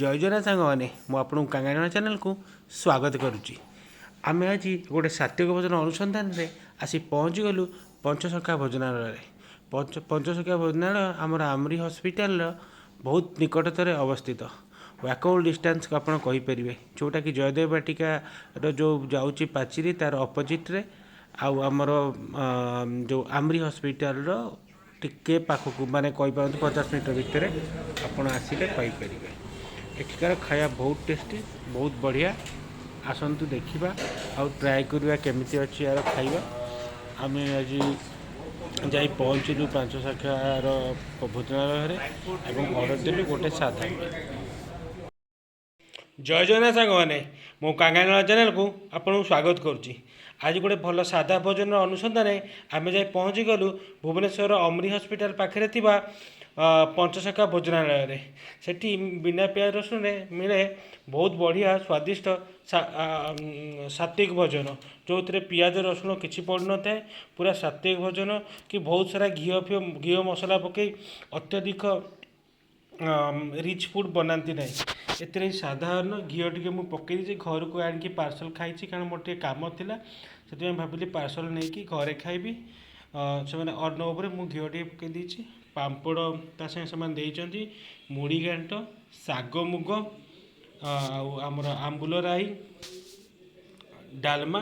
ଜୟ ଜଗନ୍ନାଥ ସାଙ୍ଗମାନେ, ମୁଁ ଆପଣଙ୍କୁ କାଙ୍ଗାଳ ଚ୍ୟାନେଲକୁ ସ୍ୱାଗତ କରୁଛି। ଆମେ ଆଜି ଗୋଟେ ସାତ୍ତ୍ୱିକ ଭୋଜନ ଅନୁସନ୍ଧାନରେ ଆସି ପହଞ୍ଚିଗଲୁ ପଞ୍ଚସଖା ଭୋଜନାଳୟରେ। ପଞ୍ଚସଖା ଭୋଜନାଳୟ ଆମର ଆମରି ହସ୍ପିଟାଲର ବହୁତ ନିକଟତରେ ଅବସ୍ଥିତ। ୱାକେବୁଲ୍ ଡିଷ୍ଟାନ୍ସ ଆପଣ କହିପାରିବେ, ଯେଉଁଟାକି ଜୟଦେବ ବାଟିକାର ଯେଉଁ ଯାଉଛି ପାଚେରୀ ତାର ଅପୋଜିଟ୍ରେ, ଆଉ ଆମର ଯେଉଁ ଆମରି ହସ୍ପିଟାଲର ଟିକେ ପାଖକୁ, ମାନେ କହିପାରନ୍ତୁ 50 ମିଟର ଭିତରେ ଆପଣ ଆସିଲେ ପାଇପାରିବେ। ଏଠିକାର ଖାଇବା ବହୁତ ଟେଷ୍ଟି, ବହୁତ ବଢ଼ିଆ। ଆସନ୍ତୁ ଦେଖିବା ଆଉ ଟ୍ରାଏ କରିବା କେମିତି ଅଛି ଏହାର ଖାଇବା। ଆମେ ଆଜି ଯାଇ ପହଞ୍ଚିଲୁ ପାଞ୍ଚ ଶାଖାର ଭୋଜନାଳୟରେ ଏବଂ ଅର୍ଡ଼ର ଦେଲୁ ଗୋଟେ ସାଧା ମିଲ୍। ଜୟ ଜଗନ୍ନାଥ ସାଙ୍ଗମାନେ, ମୁଁ କାଙ୍ଗାଳ ଚ୍ୟାନେଲକୁ ଆପଣଙ୍କୁ ସ୍ୱାଗତ କରୁଛି। ଆଜି ଗୋଟେ ଭଲ ସାଧା ଭୋଜନର ଅନୁସନ୍ଧାନରେ ଆମେ ଯାଇ ପହଞ୍ଚିଗଲୁ ଭୁବନେଶ୍ୱର ଅମ୍ରି ହସ୍ପିଟାଲ ପାଖରେ ଥିବା ପଞ୍ଚସଖା ଭୋଜନାଳୟରେ। ସେଠି ବିନା ପିଆଜ ରସୁଣରେ ମିଳେ ବହୁତ ବଢ଼ିଆ ସ୍ୱାଦିଷ୍ଟ ସାତ୍ତ୍ୱିକ ଭୋଜନ, ଯେଉଁଥିରେ ପିଆଜ ରସୁଣ କିଛି ପଡ଼ିନଥାଏ। ପୁରା ସାତ୍ତ୍ୱିକ ଭୋଜନ କି ବହୁତ ସାରା ଘିଅ ଫିଅ, ଘିଅ ମସଲା ପକାଇ ଅତ୍ୟଧିକ ରିଚ୍ ଫୁଡ଼୍ ବନାନ୍ତି ନାହିଁ। ଏଥିରେ ସାଧାରଣ ଘିଅ ଟିକେ ମୁଁ ପକାଇ ଦେଇଛି। ଘରକୁ ଆଣିକି ପାର୍ସଲ୍ ଖାଇଛି, କାରଣ ମୋର ଟିକେ କାମ ଥିଲା। ସେଥିପାଇଁ ଭାବିଲି ପାର୍ସଲ୍ ନେଇକି ଘରେ ଖାଇବି। ସେମାନେ ଅନ୍ନ ଉପରେ ମୁଁ ଘିଅ ଟିକେ ପକାଇ ଦେଇଛି। ପାମ୍ପଡ଼ ତା ସାଙ୍ଗେ ସେମାନେ ଦେଇଛନ୍ତି, ମୁଢ଼ି ଘାଣ୍ଟ, ଶାଗ ମୁଗ, ଆଉ ଆମର ଆମ୍ବୁଲ ରାଇ, ଡାଲମା।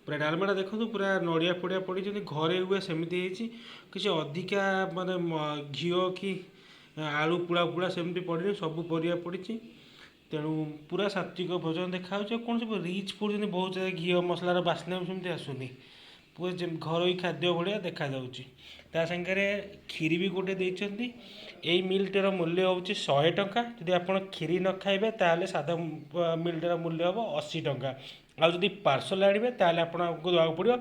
ପୁରା ଡାଲମାଟା ଦେଖନ୍ତୁ, ପୁରା ନଡ଼ିଆ ଫଡ଼ିଆ ପଡ଼ି ଯେମିତି ଘରେ ହୁଏ ସେମିତି ହେଇଛି। କିଛି ଅଧିକା ମାନେ ଘିଅ କି ଆଳୁ ପୋଡ଼ା ପୋଡ଼ା ସେମିତି ପଡ଼ିନି, ସବୁ ପରିବା ପଡ଼ିଛି। ତେଣୁ ପୁରା ସାତ୍ତ୍ୱିକ ଭୋଜନ ଦେଖାହେଉଛି। ଆଉ କୌଣସି ରିଚ୍ ଫୁଡ଼୍ ଯେମିତି ବହୁତ ଜାଗାରେ ଘିଅ ମସଲାର ବାସ୍ନା ବି ସେମିତି ଆସୁନି। ପୁରା ଯେମିତି ଘରୋଇ ଖାଦ୍ୟ ଭଳିଆ ଦେଖାଯାଉଛି। ତା ସାଙ୍ଗରେ କ୍ଷୀରି ବି ଗୋଟେ ଦେଇଛନ୍ତି। ଏଇ ମିଲ୍ଟିର ମୂଲ୍ୟ ହେଉଛି 100 ଟଙ୍କା। ଯଦି ଆପଣ କ୍ଷୀରି ନ ଖାଇବେ, ତାହେଲେ ସାଧା ମିଲ୍ଟିର ମୂଲ୍ୟ ହେବ 80 ଟଙ୍କା। ଆଉ ଯଦି ପାର୍ସଲ୍ ଆଣିବେ, ତାହେଲେ ଆପଣଙ୍କୁ ଦେବାକୁ ପଡ଼ିବ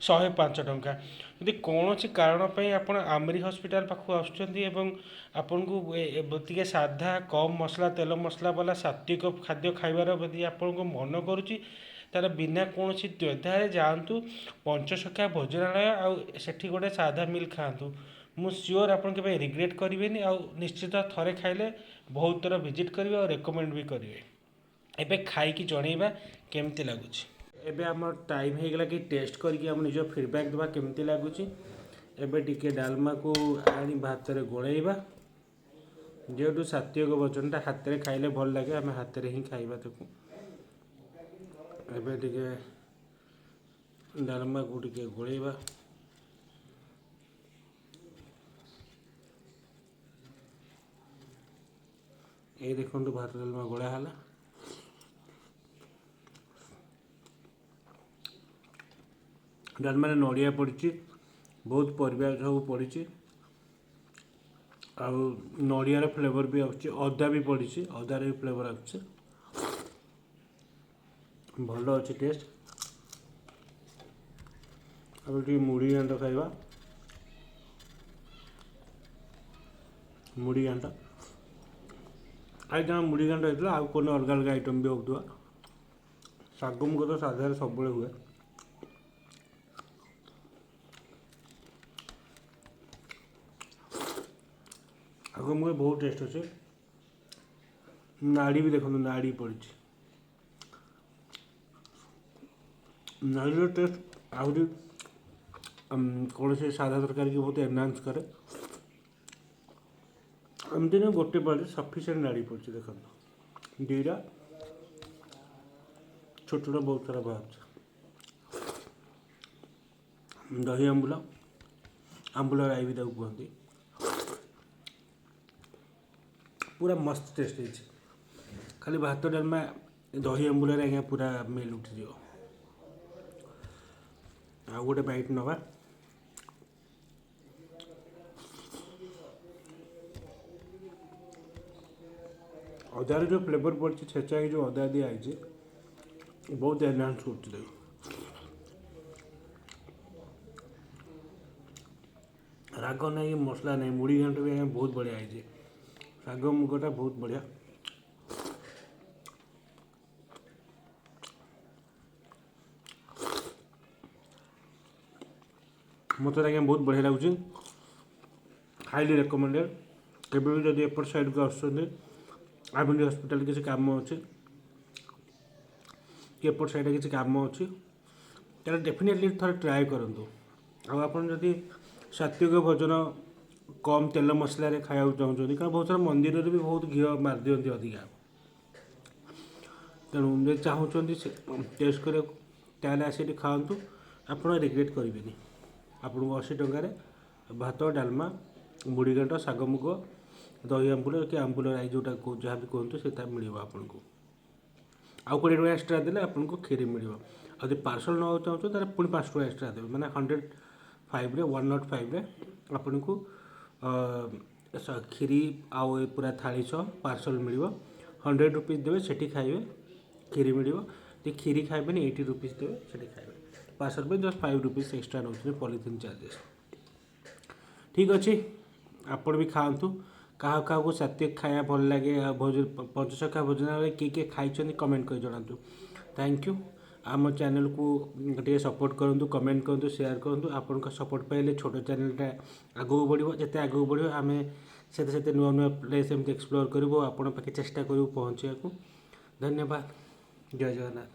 105 ଟଙ୍କା। ଯଦି କୌଣସି କାରଣ ପାଇଁ ଆପଣ ଆମରି ହସ୍ପିଟାଲ ପାଖକୁ ଆସୁଛନ୍ତି ଏବଂ ଆପଣଙ୍କୁ ଟିକେ ସାଧା, କମ୍ ମସଲା, ତେଲ ମସଲା ବାଲା ସାତ୍ତ୍ୱିକ ଖାଦ୍ୟ ଖାଇବାର ଯଦି ଆପଣଙ୍କୁ ମନ କରୁଛି, ତାହେଲେ ବିନା କୌଣସି ଦ୍ୱିଧାରେ ଯାଆନ୍ତୁ ପଞ୍ଚସଖା ଭୋଜନାଳୟ ଆଉ ସେଠି ଗୋଟେ ସାଧା ମିଲ୍ ଖାଆନ୍ତୁ। ମୁଁ ସିଓର ଆପଣ କେବେ ରିଗ୍ରେଟ୍ କରିବେନି, ଆଉ ନିଶ୍ଚିତ ଥରେ ଖାଇଲେ ବହୁତ ଥର ଭିଜିଟ୍ କରିବେ ଆଉ ରେକମେଣ୍ଡ ବି କରିବେ। ଏବେ ଖାଇକି ଜଣେଇବା କେମିତି ଲାଗୁଛି। ଏବେ ଆମର ଟାଇମ୍ ହେଇଗଲା କି ଟେଷ୍ଟ କରିକି ଆମ ନିଜ ଫିଡ଼ବ୍ୟାକ୍ ଦେବା କେମିତି ଲାଗୁଛି। ଏବେ ଟିକେ ଡାଲମାକୁ ଆଣି ଭାତରେ ଗୋଳେଇବା। ଯେହେତୁ ସାତ୍ତ୍ୱିକ ଭୋଜନଟା ହାତରେ ଖାଇଲେ ଭଲ ଲାଗେ, ଆମେ ହାତରେ ହିଁ ଖାଇବା ତାକୁ। ଏବେ ଟିକେ ଡାଲମାକୁ ଟିକେ ଗୋଳେଇବା। ଏଇ ଦେଖନ୍ତୁ, ଭାତ ଡାଲମା ଗୋଳା ହେଲା। ଡାଲମାରେ ନଡ଼ିଆ ପଡ଼ିଛି, ବହୁତ ପରିବା ସବୁ ପଡ଼ିଛି, ଆଉ ନଡ଼ିଆର ଫ୍ଲେଭର୍ ବି ଆସୁଛି। ଅଦା ବି ପଡ଼ିଛି, ଅଦାର ବି ଫ୍ଲେଭର୍ ଆସୁଛି। ଭଲ ଅଛି ଟେଷ୍ଟ। ଆଉ ଟିକେ ମୁଢ଼ି ଘାଣ୍ଟ ଖାଇବା। ମୁଢ଼ି ଘାଣ୍ଟ ଆଜି ଜଣ ମୁଢ଼ି ଘାଣ୍ଟ ହେଇଥିଲା, ଆଉ କ'ଣ ଅଲଗା ଅଲଗା ଆଇଟମ୍ ବି ହେଉଥିବ। ଶାଗ ମୁଗ ତ ସାଧାରେ ସବୁବେଳେ ହୁଏ। ଶାଗ ମୁଗ ବହୁତ ଟେଷ୍ଟ ଅଛି। ନାଡ଼ି ବି ଦେଖନ୍ତୁ, ନାଡ଼ି ପଡ଼ିଛି। ନାଡ଼ିର ଟେଷ୍ଟ ଆହୁରି କୌଣସି ସାଧା ତରକାରୀକି ବହୁତ ଏନହାନ୍ସ କରେ। ଏମିତି ନୁହେଁ ଗୋଟେ ପଡ଼ିଛି, ସଫିସିଏଣ୍ଟ ନାଡ଼ି ପଡ଼ିଛି। ଦେଖନ୍ତୁ, ଦୁଇଟା ଛୋଟ ଛୋଟ ବହୁତ ସାରା ବାହାରୁଛି। ଦହି ଆମ୍ବୁଲ, ଆମ୍ବୁଲ ରାଇ ବି ତାକୁ କୁହନ୍ତି। ପୁରା ମସ୍ତ ଟେଷ୍ଟ ହେଇଛି। ଖାଲି ଭାତ ଡାଲମା ଦହି ଆମ୍ବୁଲରେ ଆଜ୍ଞା ପୁରା ମିଲ୍ ଉଠିଯିବ। ଆଉ ଗୋଟେ ବାଇଟ୍ ନେବା। ଅଦାର ଯେଉଁ ଫ୍ଲେଭର୍ ପଡ଼ିଛି, ଛେଚା ହେଇକି ଯେଉଁ ଅଦା ଦିଆହେଇଛି, ବହୁତ ଏନହାନ୍ସ କରୁଛି ତାକୁ। ରାଗ ନାହିଁ, ମସଲା ନାହିଁ। ମୁଢ଼ି ଘାଣ୍ଟ ବି ଆଜ୍ଞା ବହୁତ ବଢ଼ିଆ ହେଇଛି। ଶାଗ ମୁଗଟା ବହୁତ ବଢ଼ିଆ। ମୋତେ ଆଜ୍ଞା ବହୁତ ବଢ଼ିଆ ଲାଗୁଛି। ହାଇଲି ରେକମେଣ୍ଡେଡ଼। କେବେ ବି ଯଦି ଏପଟ ସାଇଡ଼କୁ ଆସୁଛନ୍ତି, ଆର୍ମି ହସ୍ପିଟାଲ କିଛି କାମ ଅଛି କି ଏପଟ ସାଇଡ଼୍ରେ କିଛି କାମ ଅଛି, ତାହେଲେ ଡେଫିନେଟଲି ଥରେ ଟ୍ରାଏ କରନ୍ତୁ। ଆଉ ଆପଣ ଯଦି ସାତ୍ତ୍ୱିକ ଭୋଜନ, କମ୍ ତେଲ ମସଲାରେ ଖାଇବାକୁ ଚାହୁଁଛନ୍ତି, କାରଣ ବହୁତ ସାରା ମନ୍ଦିରରେ ବି ବହୁତ ଘିଅ ମାରିଦିଅନ୍ତି ଅଧିକା, ତେଣୁ ଯଦି ଚାହୁଁଛନ୍ତି ସେ ଟେଷ୍ଟ କରିବାକୁ, ତାହେଲେ ଆସି ଏଠି ଖାଆନ୍ତୁ, ଆପଣ ରିଗ୍ରେଟ୍ କରିବେନି। ଆପଣଙ୍କୁ 80 ଟଙ୍କାରେ ଭାତ, ଡାଲମା, ମୁଢ଼ି ଘାଣ୍ଟ, ଶାଗ ମୁଗ, ଦହି ଆମ୍ବୁଲ କି ଆମ୍ବୁଲ ରାଇ, ଯେଉଁଟା ଯାହା ବି କୁହନ୍ତୁ, ସେଇଟା ମିଳିବ ଆପଣଙ୍କୁ। ଆଉ 20 ଟଙ୍କା ଏକ୍ସଟ୍ରା ଦେଲେ ଆପଣଙ୍କୁ କ୍ଷୀରି ମିଳିବ। ଆଉ ଯଦି ପାର୍ସଲ୍ ନେବାକୁ ଚାହୁଁଛନ୍ତି, ତାହେଲେ ପୁଣି 5 ଟଙ୍କା ଏକ୍ସଟ୍ରା ଦେବେ। ମାନେ 105ରେ, 105ରେ ଆପଣଙ୍କୁ କ୍ଷୀରି ଆଉ ଏ ପୁରା ଥାଳି ସହ ପାର୍ସଲ୍ ମିଳିବ। 100 ରୁପିଜ୍ ଦେବେ, ସେଠି ଖାଇବେ, କ୍ଷୀରି ମିଳିବ। ଯଦି କ୍ଷୀରି ଖାଇବେନି, 80 ରୁପିଜ୍ ଦେବେ, ସେଠି ଖାଇବେ। ପାର୍ସଲ୍ ପାଇଁ ଜଷ୍ଟ 5 ରୁପିଜ୍ ଏକ୍ସଟ୍ରା ନେଉଛନ୍ତି ପଲିଥିନ୍ ଚାର୍ଜେସ୍। ଠିକ୍ ଅଛି, ଆପଣ ବି ଖାଆନ୍ତୁ। କାହା କାହାକୁ ସାତ୍ତ୍ୱିକ ଖାଇବା ଭଲ ଲାଗେ ଆଉ ପଞ୍ଚସଖା ଭୋଜନାଳୟରେ କିଏ କିଏ ଖାଇଛନ୍ତି, କମେଣ୍ଟ କରି ଜଣାନ୍ତୁ। Thank you. ଆମ ଚ୍ୟାନେଲକୁ ଟିକେ ସପୋର୍ଟ କରନ୍ତୁ, କମେଣ୍ଟ କରନ୍ତୁ, ସେୟାର କରନ୍ତୁ। ଆପଣଙ୍କ ସପୋର୍ଟ ପାଇଲେ ଛୋଟ ଚ୍ୟାନେଲଟା ଆଗକୁ ବଢ଼ିବ। ଯେତେ ଆଗକୁ ବଢ଼ିବ, ଆମେ ସେତେ ସେତେ ନୂଆ ନୂଆ ପ୍ଲେସ୍ ଏମିତି ଏକ୍ସପ୍ଲୋର କରିବୁ, ଆପଣଙ୍କ ପାଖେ ଚେଷ୍ଟା କରିବୁ ପହଞ୍ଚିବାକୁ। ଧନ୍ୟବାଦ, ଜୟ ଜଗନ୍ନାଥ।